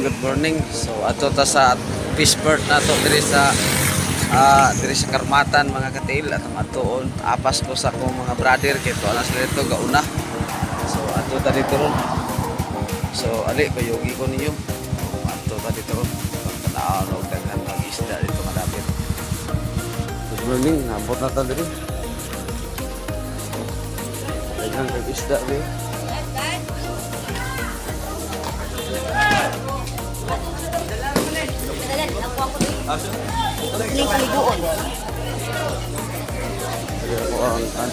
Good morning. So ato ta sa Fishport nato diri sa Karmatan, mga katiil, atong atuon. Apas ko sa akong mga brother kay tuwa na sila dito gauna. So ato ta dito ron. So ali bayugi ko ninyo. Ato ta dito ron. Pagtanaw og daghan mga isda dito malapit. Good morning, nabot na ta diri. Daghan kag isda diri. Ning kaliguon. Diri ako ang kan.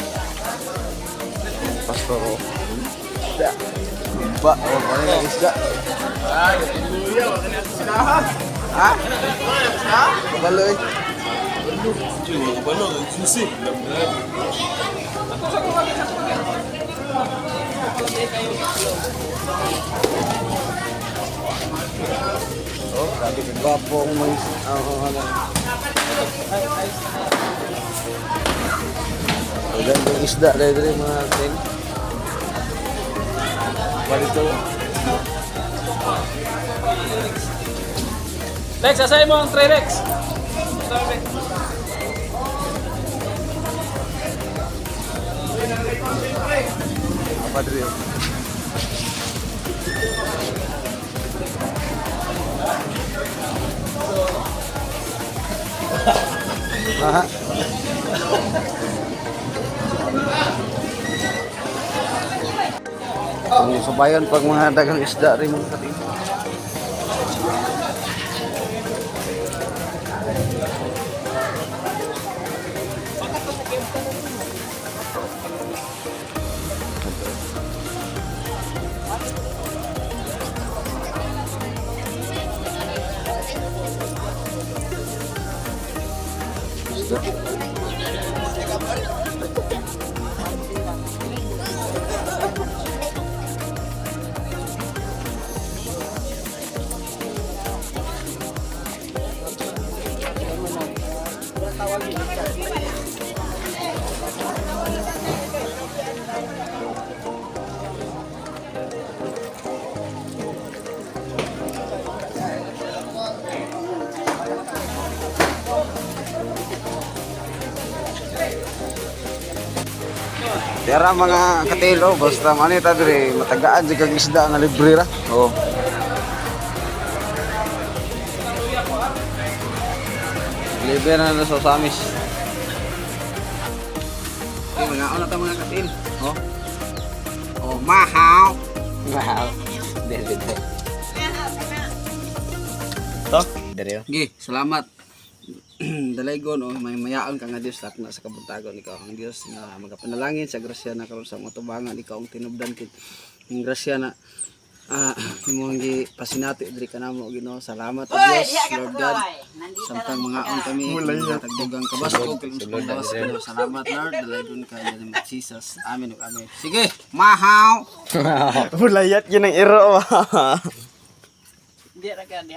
Pastor. Oh. Isda. Ba, oh, wala na isda. Ha? Kabalo eh. Oh, grabe ka gwapo ang mga oh, ano. Magandang isda dahil diri, mga ten. Palito. Lex, asay mo ang tray, Lex. Sabi. Apa diri? Oh. Aha. Kung sabayan pag mga dagang isda rin, mga kating. Isda. Tara, mga katilo, basta manita diri matagaan jud kag isda nga libre ra. Oh. Libre na na sa Samis. Okay, mga una ta, mga katil. Oh. Oh, mahaw. Wow. Dili dili. To? Diri. Oh. Sige, salamat. Dalaygon o may mayaon ka nga Dios na sa kabuntagon, ikaw ang Dios nga magapanalangin sa grasya na karon sa mga tubangan, ikaw ang tinubdan kit ang grasya na imong gi pasinati diri kanamo, Ginoo. Salamat o Dios Lord God samtang mga on kami tagdugang kabaskog kalung sa Ginoo. Salamat, Lord. Dalaygon ka in the name of Jesus. Amen ug amen. Sige, mahaw. Bulayat yun ang iro. Di ra ka di.